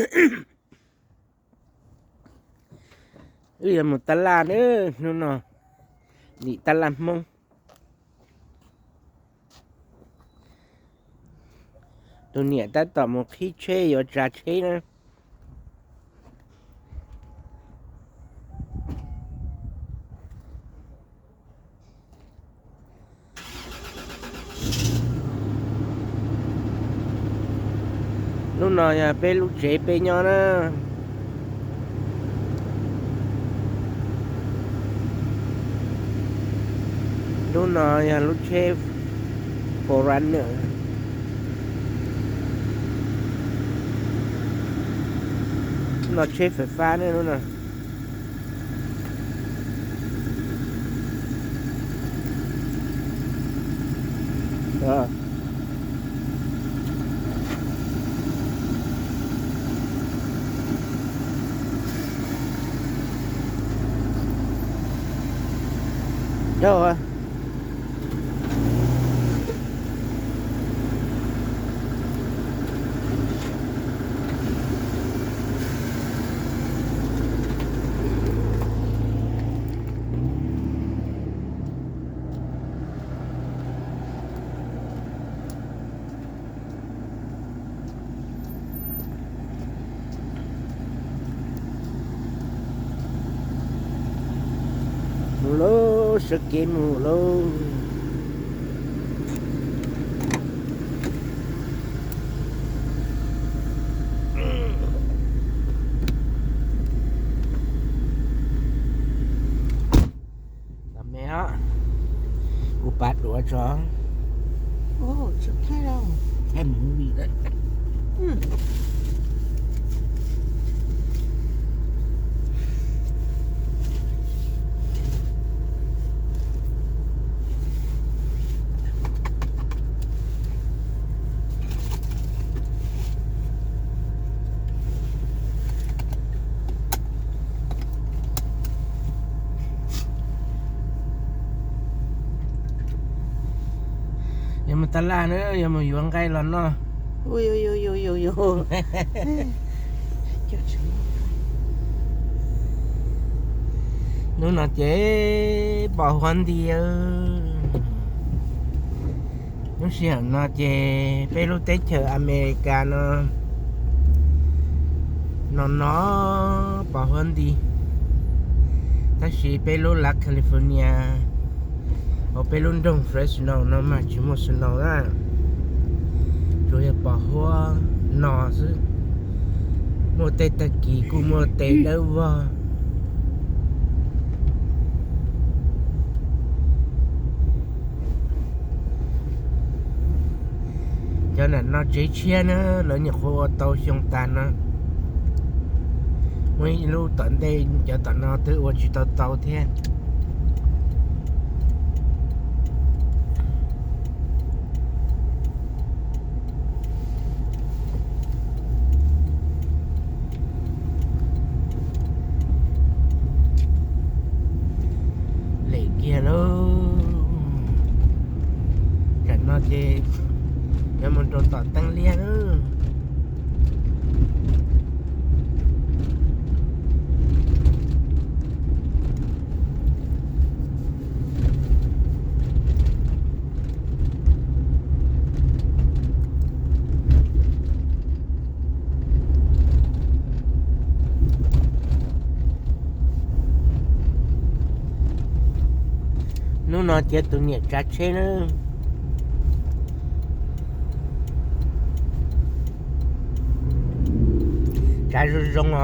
Wb yuav mus taj laj na, hnub no dim taj laj Hmoob. Tus niam tab tom mus qhib tsheb yuav tsav tsheb na. Lub no yog peb lub tsev peb nyob na. Lub no yog lub tsheb forerunner. Lub no tsheb fais fab ne lub no. Mus lauj, sawv kev mus lauj. Los me os, kuv pav duav tso. Thaij movie lawm. Yog mus taj laj na, yog mus yuav nqaij los noj. Hnub no ces pos huab nti. Lub sij hawm no ces peb lub teb chaws Amelikas no no no pos huab nti, tab sis peb lub lav California hauv peb lub nroog Fresno no mas tsis muaj snow na, tsuas yog pos huab no xwb. Muaj tej tag kis kuj muaj tes dawb vog. Cov nram no tsev tshiab na, lawv nyuam qhuav ua tau xyoo tas no. Muaj ib lub tom ntej cov tom no twb ua tsis tau tau thiab. Lem kiag lauj. Tam no ces yuav mus rau tom teeb liab lawm. Hnub no cia tus niam tsav tsheb na. Tsav zoo zoo os.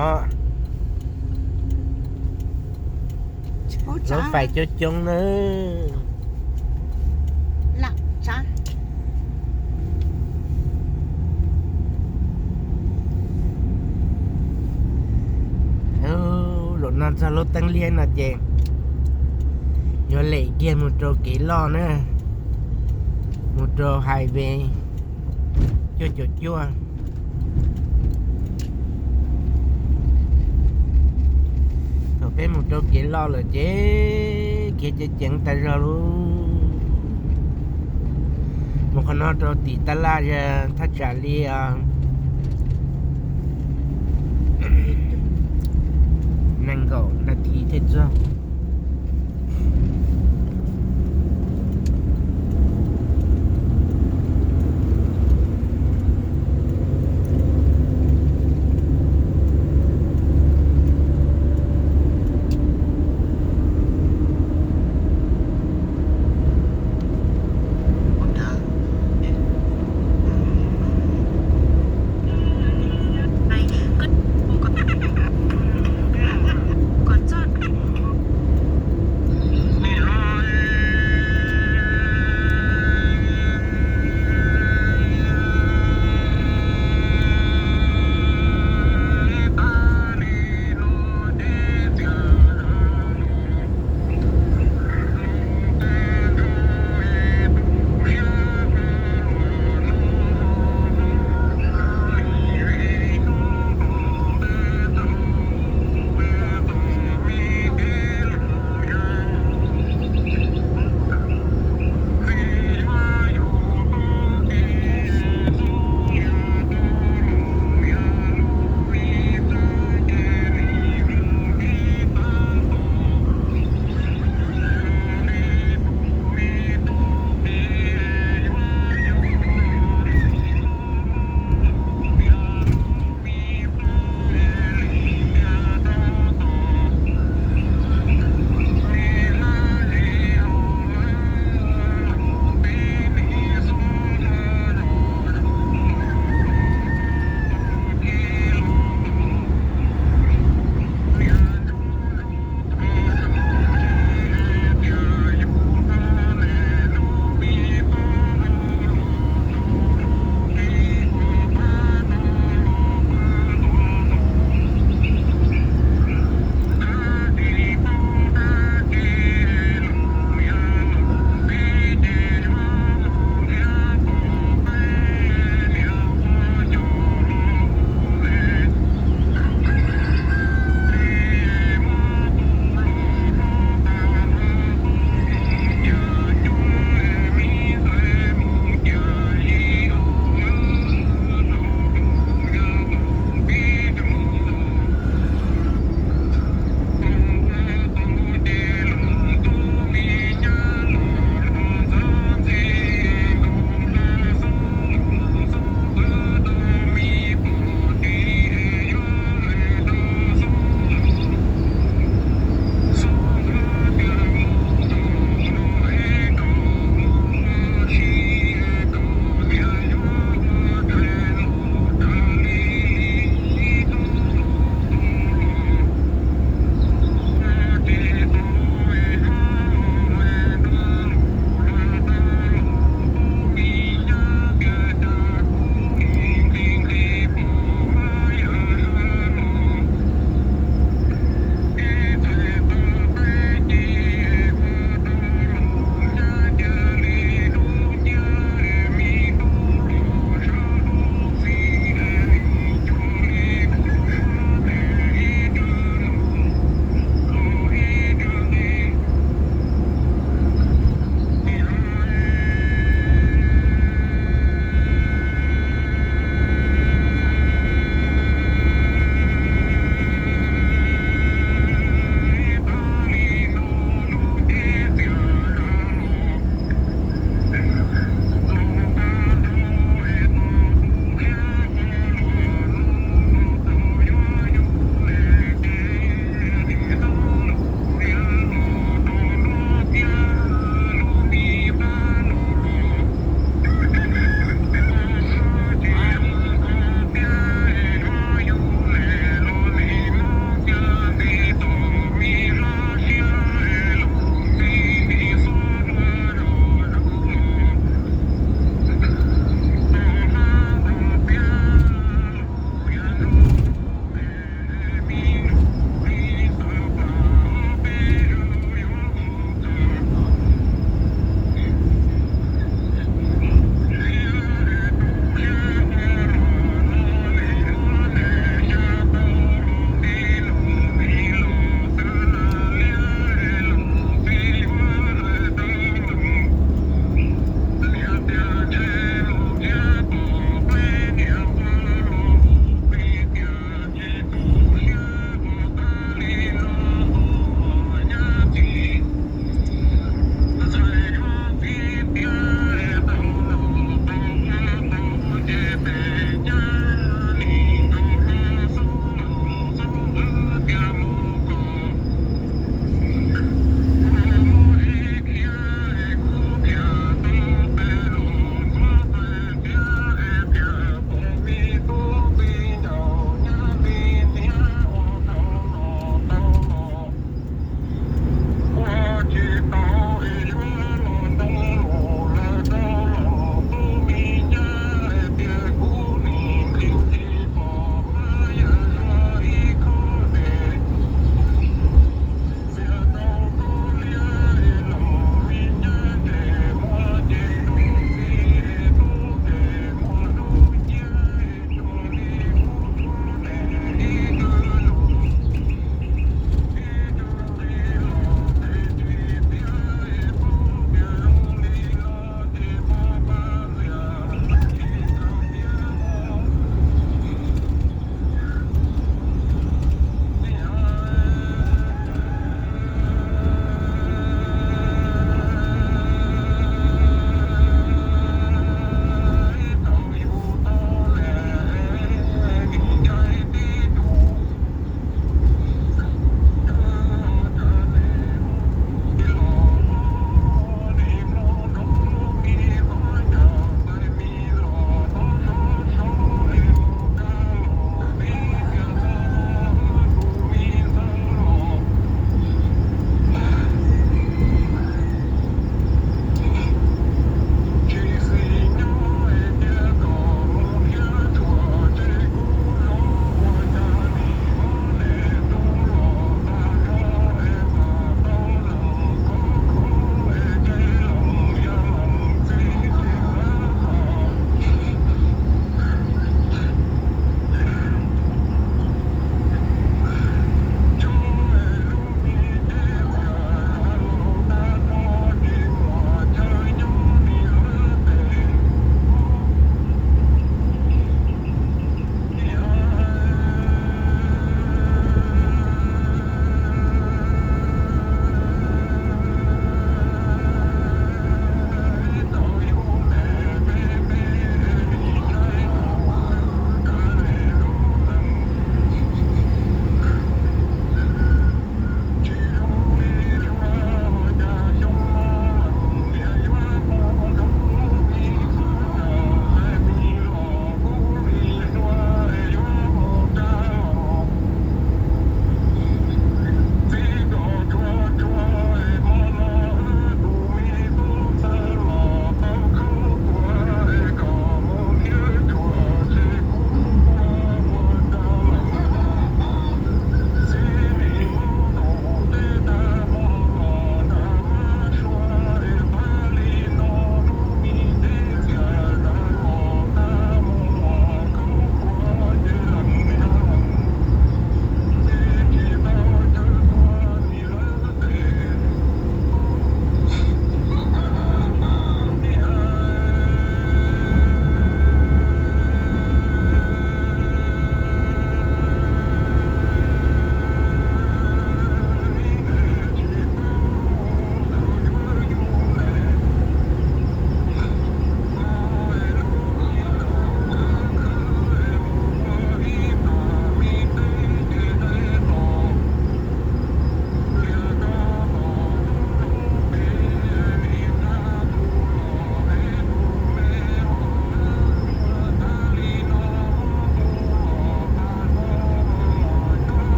Lub fais coob coob na. Zaum no txog lub teeb liab no ces yuav lem kiag mus rau kev loj na, mus rau highway cuaj caum cuaj. Thaum peb mus rau kev loj lawm ces khiav ceev ceev tas zog lauj. Mus qhov no rau tim taj laj thaj tsam li, a, Nees nkaum nas this thiaj txog.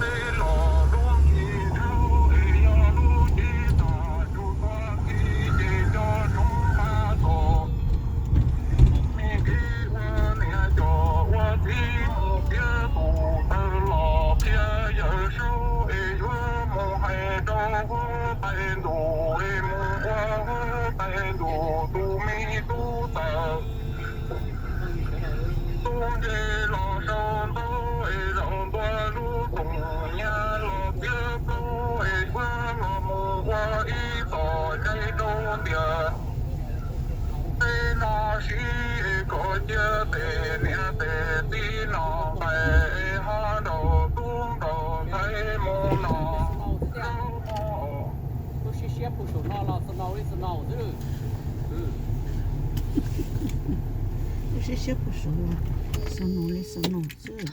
Peb los lub ncig rau es yog lub cev tas tsuj tuaj khi ces cov tshoob mas tom. Me kev ua niam cov ua txiv mus thiab tus taw los qhia yawm saub es yuav mus hais rau huab tais ntuj es mus ua huab tais ntuj tus me tub tawm. Tub ntsej los sau ntaub es zaum ntua lub toom nyab los tiab plaub es yuav los mus ua ib tom ntshai rau tias peb no siv es kom cia tes niam tes txiv no nqaim es ho nraum tub nraum ntxhais mus no. Lub siab siab pus saum no los snow li snow xwb. Lub siab siab pus saum los snow li snow xwb.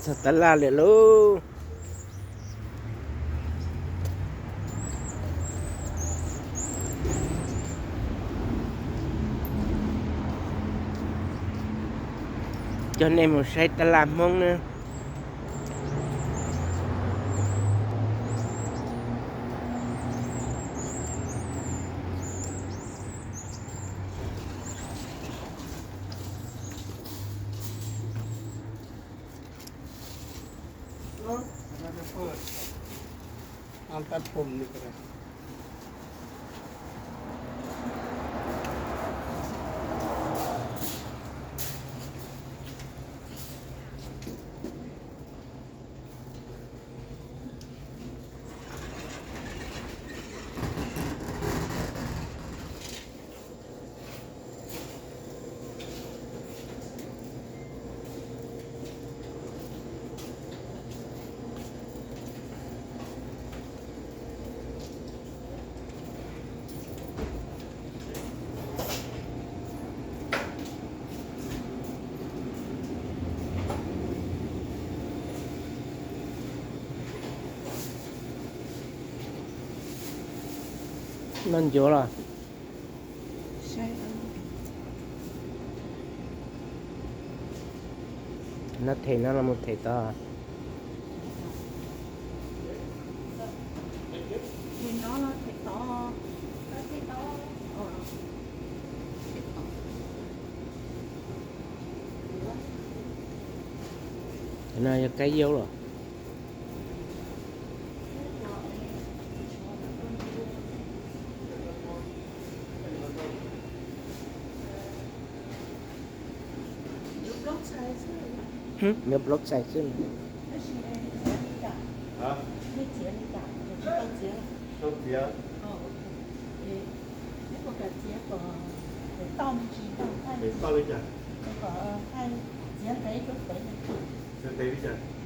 Txog tab laj lawm lauj. Coj nej mus saib tab laj Hmoob na. Noj ncuav los? Noj them no los mus them tod? Cov no yog kab yaub los? Nyob blob txais xwb. Txiav li cas? Txiav ntev li cas?